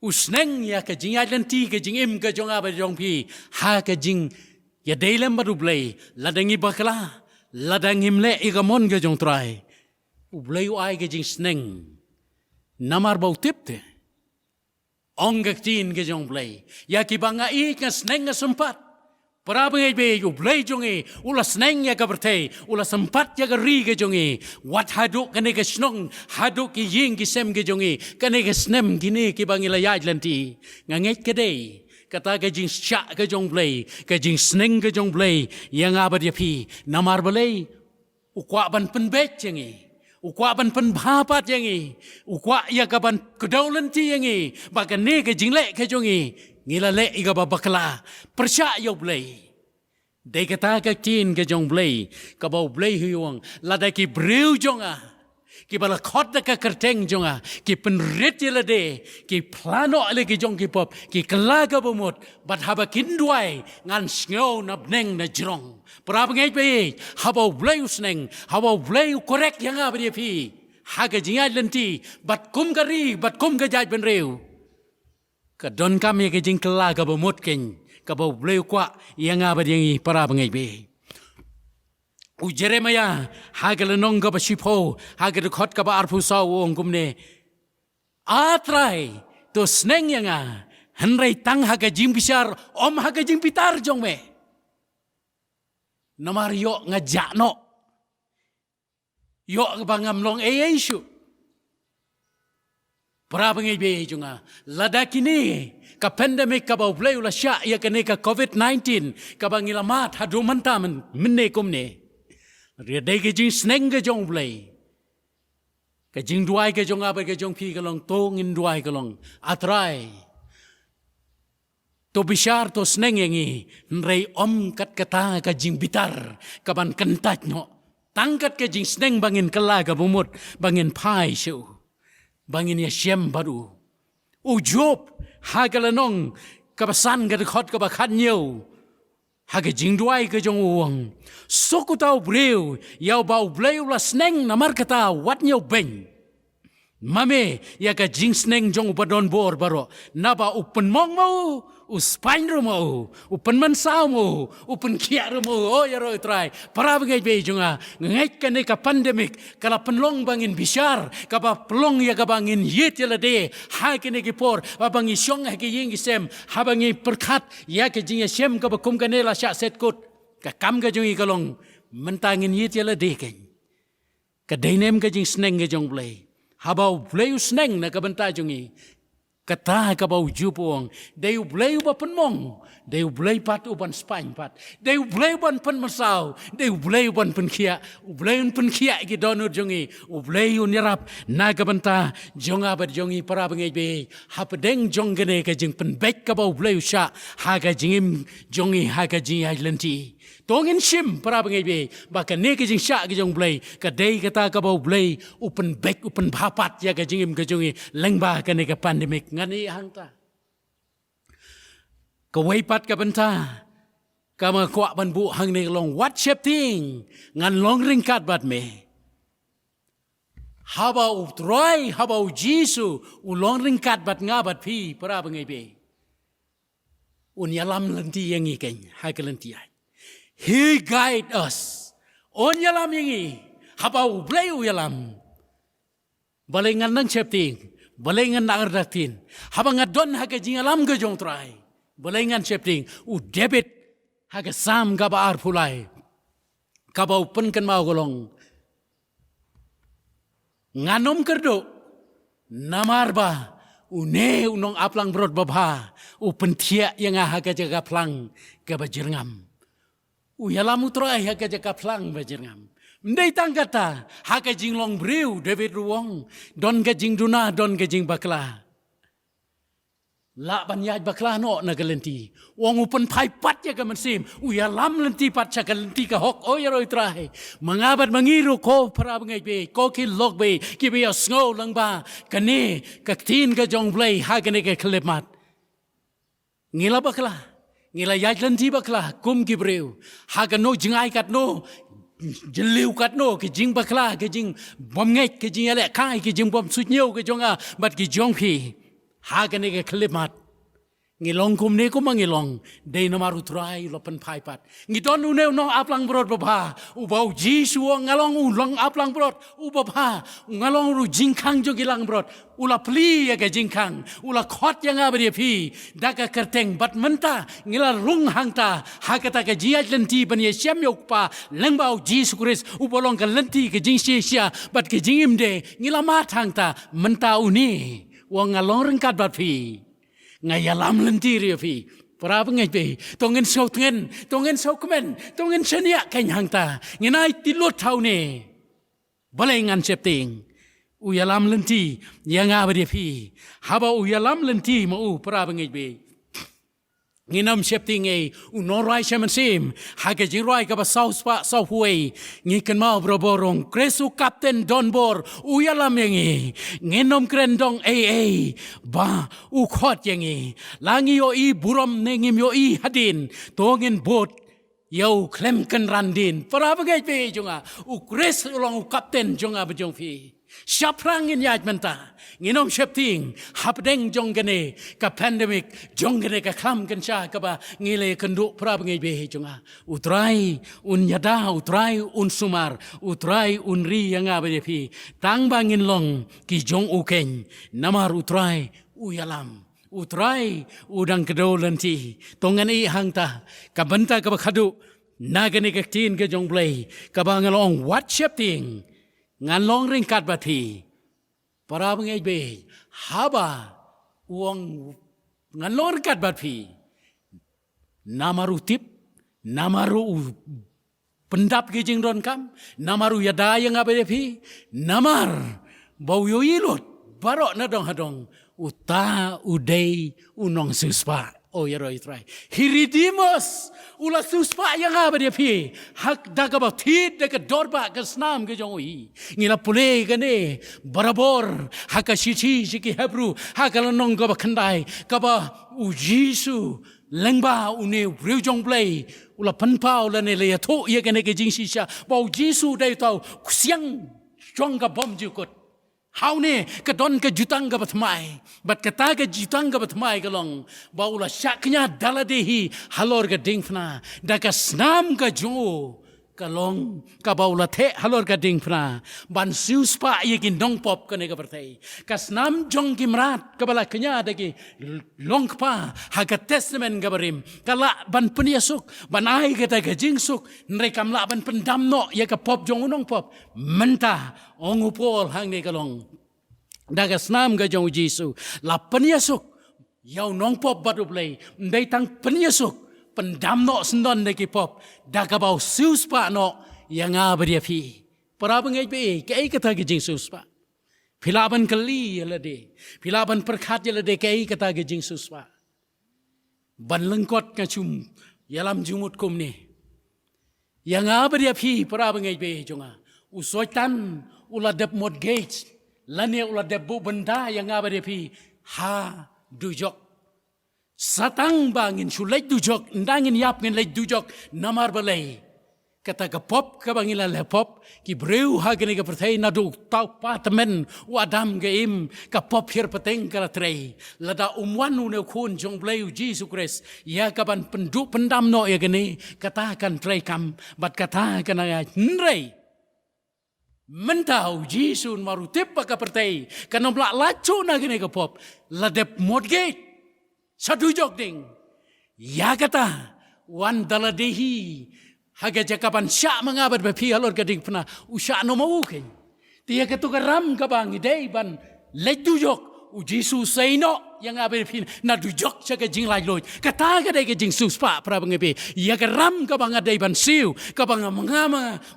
U sneng ïa ka jingïaid lynti, ka jingim ka jong nga bad jong phi ha ka jingïadei lem bad U Blei. Lada ngi bakla, lada ngim leh ïa ka mon ka jong U Trai, U Blei u ai ka jingsneng. Namar ba u tip te, ong ka ktien ka jong U Blei, ïa kiba nga ïeit, nga sneng, nga sympat. Para bangeit ba ïeit, U Blei jong ngi u la sneng ïa ka pyrthei, u la sympat ïa ka ri ka jong ngi. Wat haduh kane ka shnong, haduh ki ïing ki sem ki jong ngi, kane ka snem, kine kiba ngi la ïaid lynti. Nga ngeit ka dei kata ka jingshah ka jong U Blei, ka jingsneng ka jong U Blei ïa nga bad ïa phi. Namar balei? U kwah ban pynbeit ïa ngi. U kwah ban pynbha pat ïa ngi. U kwah ïa ka ban kdew lynti ïa ngi, ba kane ka jingleh ka jong ngi, ngi la leh ïa kaba bakla, pyrshah ïa U Blei. Dei kata ka ktien ka jong U Blei, kaba U Blei u ong, lada ki briew jong nga, kiba la khot da ka kyrteng jong nga, ki pynrit ïa lade, ki phla noh ïa la ki jong ki pop, ki kylla kaba mut, bad haba kin duwai, ngan sngew na bneng na jrong. Para bangeit ba ïeit, haba U Blei u sneng, haba U Blei u correct ïa nga bad ïa phi ha ka jingïaid lynti, bad kum ka ri, bad kum ka jaitbynriew, ka donkam ïa ka jingkylla kaba mut keiñ, kaba U Blei u kwah ïa nga bad ïa ngi, para bangeit ba ïeit. U Jeremaïah ha ka lynnong kaba shiphew, ha ka dkhot kaba arphew saw, u ong kumne: A Trai, to sneng ïa nga, hynrei tang ha ka jingbishar, ym ha ka jingbitar jong me. Namar ïoh nga jah noh, ïoh ba ngam long ei ei shuh. Para bangeit ba ïeit jong nga, lada kine ka pandemic kaba U Blei u la shah ïa kane ka covid nineteen, kaba ngi la mad haduh mynta myn-, mynne kumne, ïa dei ka jingsneng ka jong U Blei. Ka jingduwai ka jong nga bad ka jong phi ka long, to ngin duwai ka long: A Trai, to bishar, to sneng ïa ngi, hynrei ym kat kata ka jingbitar kaban kyntait noh. Tang kat ka jingsneng ba ngin kylla kaba mut, ba ngin phai sha u, ba ngin ïashem bad u. U Job ha ka lynnong kaba san, ka dkhot kaba khathynñiew, ha ka jingduwai ka jong u, u ong: Suk uta u briew ïa uba U Blei u la sneng, namar kata wat ñiewbeiñ. Ma me ïa ka jingsneng jong uba don bor baroh, naba u pynmong ma u, u spaiñ ruh ma u, u pynmynsaw ma u, u pynkhiah ruh ma u. O ïaroh Trai, para bangeit ba ïeit jong nga, nga ngeit kane ka pandemic ka la pynlong ba ngin bishar, kaba pynlong ïa kaba ngin ïit ïa lade ha kine ki por, haba ngi shong ha ki ïing ki sem, haba ngi pyrkhat ïa ka jingïashem kaba kum kane la shah set kut. Ka kam ka jong ngi ka long, mynta ngin ïit ïa lade keiñ. Ka dei ne em ka jingsneng ka jong U Blei? Haba U Blei u sneng na ka bynta jong ngi, kata kaba u Job u ong, dei U Blei uba pynmong, dei U Blei pat uban spaiñ pat, dei U Blei uban pynmynsaw, dei U Blei uban pynkhiah. U Blei un pynkhiah ïa ki dohnud jong ngi, U Blei un ïarap na ka bynta jong nga bad jong ngi, para bangeit ba ïeit. Hapdeng jong kane ka jingpynbeit kaba U Blei u shah ha ka jingim jong ngi ha ka jingïaid lynti, to ngin shim, para bangeit ba ïeit, ba kane ka jingshah ka jong U Blei ka dei kata kaba U Blei u pynbeit, u pynbha pat ïa ka jingim ka jong ngi lyngba kane ka pandemic. Ngan ïeh hangta. Kawei pat ka bynta kaba nga kwah ban buh hangne ka long: Wat sheptieng, ngan long ryngkat bad me. Haba u Trai, haba u Jisu u long ryngkat bad nga bad phi, para bangeit bad un ïalam lynti ïa ngi kein ha ka lynti ïaid. He guide us. Un ïalam ïa ngi. Haba u Blei u ïalam, balei ngan nang sheptieng, balei ngan nang artatien? Haba nga don ha ka jingïalam ka jong u Trai, balei ngan sheptieng? U David ha ka Salm kaba arphew lai, kaba u pynkynmaw ka long, ngan ym kyrduh, namar ba une u nongaplangbrot babha u pynthiah ïa nga ha ka jaka phlang kaba jyrngam. U ïalam u Trai ha ka jaka phlang ba jyrngam. Ym dei tang kata, ha ka jinglong briew David ruh u ong, don ka jingduna, don ka jingbakla. Lah ban ïaid bakla noh na ka lynti. U ong u pynphai pat ïa ka mynsiem, u ïalam lynti pat sha ka lynti ka hok, o ïaroh Trai. Ma nga bad ma ngi ruh, ko para bangeit bad ko ki lok bad kiba ïohsngew lyngba kane ka ktien ka jong u Blei ha kane ka khyllipmat. Ngi la bakla, ngi la ïaid lynti bakla kum ki briew. Ha kano jngai katno, jylliew katno, ki jingbakla, ki jingbymngeit, ki jingïalehkai, ki jingbymsuidñiew ki jong nga bad ki jong phi ha kane ka khyllipmat. Ngi long kumne kumba ngi long, dei namar u Trai u la pynphai pat. Ngi don une u nongaplangbrot babha, uba u Jisu u ong, nga long u nongaplangbrot u babha, nga long ruh jingkhang jong ki langbrot. U la plie ïa ka jingkhang, u la khot ïa nga bad ïa phi da ka kyrteng, bad mynta ngi la rung hangta ha kata ka jingïaid lynti ban ïashem ïa u Kpa lyngba u Jisu Khrist, uba long ka lynti, ka jingshisha bad ka jingim de. Ngi la mad hangta. Mynta une u ong, nga long ryngkat bad phi. Nga ïalam lynti ruh ïa phi. Para bangeit bad, to ngin sngewtngen, to ngin sngewkmen, to ngin shaniah kein hangta. Ngin ai tylli lut ha une. Balei ngan sheptieng? U ïalam lynti ïa nga bad ïa phi. Haba u ïalam lynti ma u, para bangeit bad, ngin ym sheptieng ei. U nongrwai sha mynsiem ha ka jingrwai kaba saw spah sawphew wei, ngi kynmaw barabor, u ong, Khrist u Kapten donbor u ïalam ïa ngi. Ngin ym kren dong ei ei ba u khot ïa ngi. La ngi ïohi burom ne ngim ïohi hadien, to ngin bud ïa u khlem kynran dien. Para bangeit bad jong nga, u Khrist u long u Kapten jong nga bad jong phi. Shaphrang ngin ïaid mynta. Ngin ym sheptieng hapdeng jong kane ka pandemic, jong kane ka khlam kynsha kaba ngi la ïakynduh, para bangeit bad jong nga. U Trai un ïada, u Trai un sumar, u Trai un ri ïa nga bad ïa phi. Tang ba ngin long ki jong u kein, namar u Trai u ïalam. U Trai u dang kdew lynti. To ngan ïeh hangta, ka bynta kaba khadduh na kane ka ktien ka jong u Blei, kaba nga la ong, wat sheptieng, ngan long ryngkat bad phi. Para bangeit bad, haba u ong ngan long ryngkat bad phi, namar u tip, namar u pyndap ki jingdonkam, namar u ïada ïa nga bad ïa phi, namar ba u ïohi lut baroh na dong ha dong, uta u dei u nongsiewspah. O ïaroh Trai. He redeemed us. U la siewspah ïa nga bad ïa phi. Ha ka, da kaba thied da ka dorbah ka snam ka jong u hi. Ngi la pule kane barabor ha ka shithi sha ki Hebru, ha ka lynnong kaba khyndai, kaba u Jisu lyngba une u briew jong u Blei u la pynpaw lane la ïathuh ïa kane ka jingshisha, ba u Jisu u dei uta u ksiang jong ka bymjukut. Ha une ka don ka jutang kaba thymmai, bad kata ka jutang kaba thymmai ka long ba u la shah kñia da lade hi halor ka diengphna, da ka snam ka jong u, ka long kaba u la theh halor ka diengphna ban siewspah ïa ki nongpop kane ka pyrthei. Ka snam jong ki mrad kaba la kñia da ki longkpa ha ka Testament kaba rim, ka lah ban pynïasuk, ban ai kata ka jingsuk, hynrei kam lah ban pyndam noh ïa ka pop jong u nongpop. Mynta, ong u Paul hangne, ka long da ka snam ka jong u Jisu, la pynïasuk ïa u nongpop bad u Blei. Ym dei tang pynïasuk, pyndam noh syndon da ki pop, da kaba u siewspah noh ïa nga bad ïa phi. Para bangeit bad, kaei kata ka jingsiewspah? Phi lah ban kylli ïa lade, phi lah ban pyrkhat ïa lade, kaei kata ka jingsiewspah? Ban lyngkot, nga shu ïalam jingmut kumne. Ïa nga bad ïa phi, para bangeit bad jong nga, u Soitan u la dep mortgage, lane u la dep buh bynta ïa nga bad ïa phi ha dujok. Sa tang ba ngin shu leit dujok, ynda ngin ïap ngin leit dujok. Namar balei? Kata ka pop kaba ngi la leh pop, ki briew ha kane ka pyrthei naduh u tau pa tymmen u Adam ka Im, ka pop hiar pateng ka la trei. Lada um wan une u khun jong u Blei u Jisu Khrist, ïa kaban pynduh pyndam noh ïa kane, kata kan trei kam, bad kata kan ïa hynrei. Mynta u Jisu namar u tip ba ka pyrthei kan ym lah lait shuh na kane ka pop, la dep mortgage. Sa dujok ding. Ïa kata, wan da lade hi ha ka jaka ban shah ma nga bad ma phi halor ka diengphna, u shah noh ma u keiñ. Te ïa kato ka ram kaba ngi dei ban leit dujok, u Jisu u sei noh ïa nga bad ïa phi na dujok sha ka jinglaitluid. Kata ka dei ka jingsiewspah, para bangeit, ïa ka ram kaba nga dei ban siew, kaba nga ma nga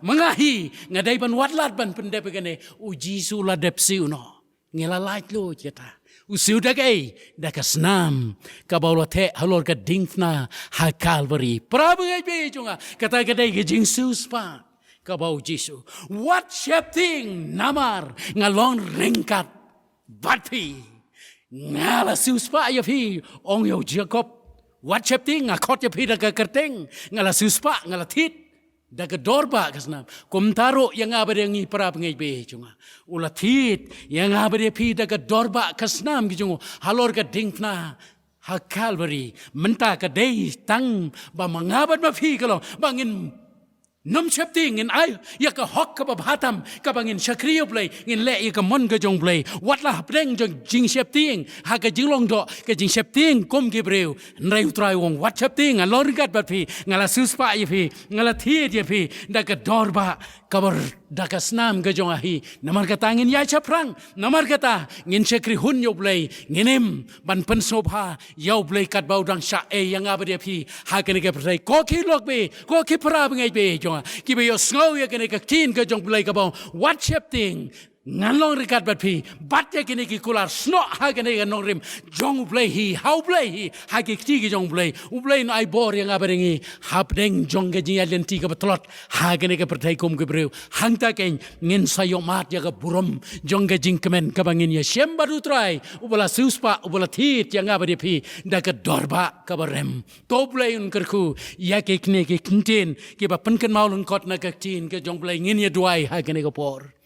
ma nga hi nga dei ban wad lad ban pyndep ïa kane, u Jisu la dep siew noh. Ngi la laitluid ïa kata. U siew da kaei? Da ka snam kaba u la theh halor ka diengphna ha Kalbari. Para bangeit jong nga, kata ka dei ka jingsiewspah kaba u Jisu. Wat sheptieng namar nga long ryngkat bad phi. Nga la siewspah ïa phi, ong ïa u Jakob. Wat sheptieng, nga khot ïa phi da ka kyrteng, nga la siewspah, nga la thied da ka dor ba ka snam. Kumta ruh ïa nga bad ïa ngi, para bangeit jong nga, u la thied ïa nga bad ïa phi da ka dor ba ka snam ki jong u halor ka diengphna ha Kalbari. Mynta ka dei tang ba ma nga bad ma phi ka long ba ngin nym sheptieng, ngin ai ïa ka hok kaba bha tam kaba ngin shakri ïa u Blei, ngin leh ïa ka mon ka jong u Blei. Wat la hapdeng jong jingsheptieng ha ka jinglong doh, ka jingsheptieng kum ki briew. Hynrei u Trai u ong, wat sheptieng, nga long ryngkat bad phi, nga la siewspah ïa phi, nga la thied ïa phi da ka dor ba kaba da ka snam ka jong nga hi. Namar kata ngin ïaid shaphrang, namar kata ngin shakri hun ïa u Blei, ngin im ban pynsngewbha ïa u Blei katba u dang shah ei ïa nga bad ïa phi ha kane ka pyrthei. Ko ki lok bad ko ki para bangeit jong nga kiba ïohsngew ïa kane ka ktien ka jong u Blei kaba ong, wat sheptieng, ngan long ryngkat bad phi. Bad ïa kine ki kular snoh ha kane ka nongrim jong u Blei hi, ha u Blei hi, ha ki kti ki jong u Blei. U Blei un ai bor ïa nga bad ïa ngi hapdeng jong ka jingïaid lynti kaba tlot ha kane ka pyrthei kum ki briew. Hangta keiñ ngin sa ïohmad ïa ka burom jong ka jingkmen kaba ngin ïashem bad u Trai uba la siewspah, uba la thied ïa nga bad ïa phi da ka dor ba kaba rem. To u Blei un kyrkhu ïa kine ki ktien kiba pynkynmaw lyngkot na ka ktien ka jong u Blei. Ngin ïa duwai ha kane ka por.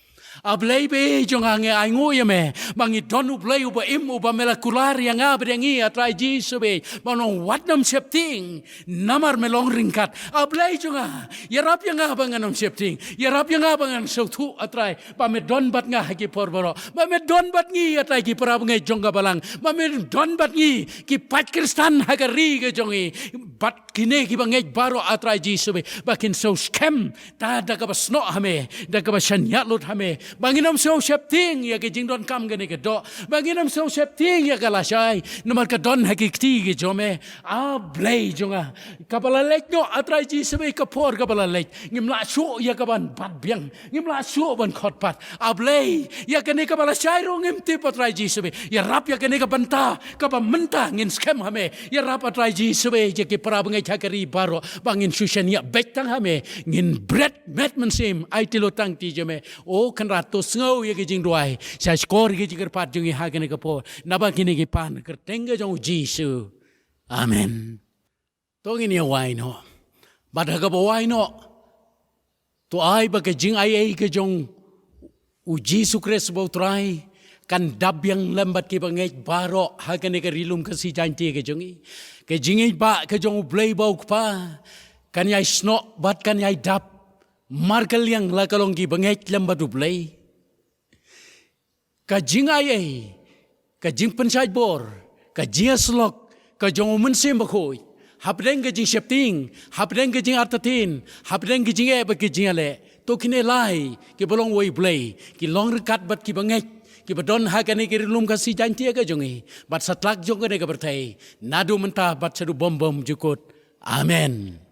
A Blei bad jong nga, ngi ainguh ïa me ba ngi don u Blei uba im, uba me la kular ïa nga bad ïa ngi, A Trai Jisu bad, ba ngan wat nym sheptieng namar me long ryngkat. A Blei jong nga, ïarap ïa nga ba ngan nym sheptieng, ïarap ïa nga ba ngan sngewthuh, A Trai, ba me don bad nga ha ki por baroh, ba me don bad ngi, A Trai, ki para bangeit jong ka balang, ba me don bad ngi ki paid Khristan ha ka ri ka jong ngi, bad kine kiba ngeit baroh, A Trai Jisu bad, ba kin sngewskhem ta da kaba snoh ha me, da kaba shaniah lut ha me, ba ngin nym sngew sheptieng ïa ka jingdonkam kane ka doh, ba ngin nym sngew sheptieng ïa ka lashai namar ka don ha ki kti ki jong me. A Blei jong nga, kaba la leit noh, A Trai Jisu bad, ka por kaba la leit, ngim lah shuh ïa kaban bat biang, ngim lah shuh ban khot pat. A Blei, ïa kane kaba lashai ruh ngim tip, A Trai Jisu bad, ïarap ïa kane ka bynta kaba mynta ngin skhem ha me. Ïarap, A Trai Jisu bad, ïa ki para bangeit ha ka ri baroh ba ngin shu shaniah beit tang ha me, ngin bret met mynsiem, aiti lut tang ti jong me. O Kynrad, to sngew ïa ki jingduwai sha shkor ki jingkyrpad jong ngi ha kane ka por, naba kine ngi pan ha ka kyrteng ka jong u Jisu. Amen. To ngin ïa wai noh. Bad ha kaba wai noh, to ai ba ka jingaiei ka jong u Jisu Khrist ba u Trai kan dap biang lem bad kiba ngeit baroh ha kane ka Ri Lum Khasi Jaiñtia ka jong ngi. Ka jingïeit ba ka jong u Blei ba u Kpa kan ïai snoh bad kan ïai dap markylliang la ka long kiba ngeit lem bad u Blei. Ka jingaiei, ka jingpynshait bor, ka jingïasyllok ka jong u Mynsiem Bakhuid, hapdeng ka jingsheptieng, hapdeng ka jingartatien, hapdeng ka jingeh bad ka jingïaleh, to kine lai kiba long uwei u Blei ki long ryngkat bad kiba ngeit, kiba don ha kane ka Ri Lum Khasi Jaiñtia ka jong ngi, bad satlak jong kane ka pyrthei, naduh mynta bad shaduh bymjukut. Amen.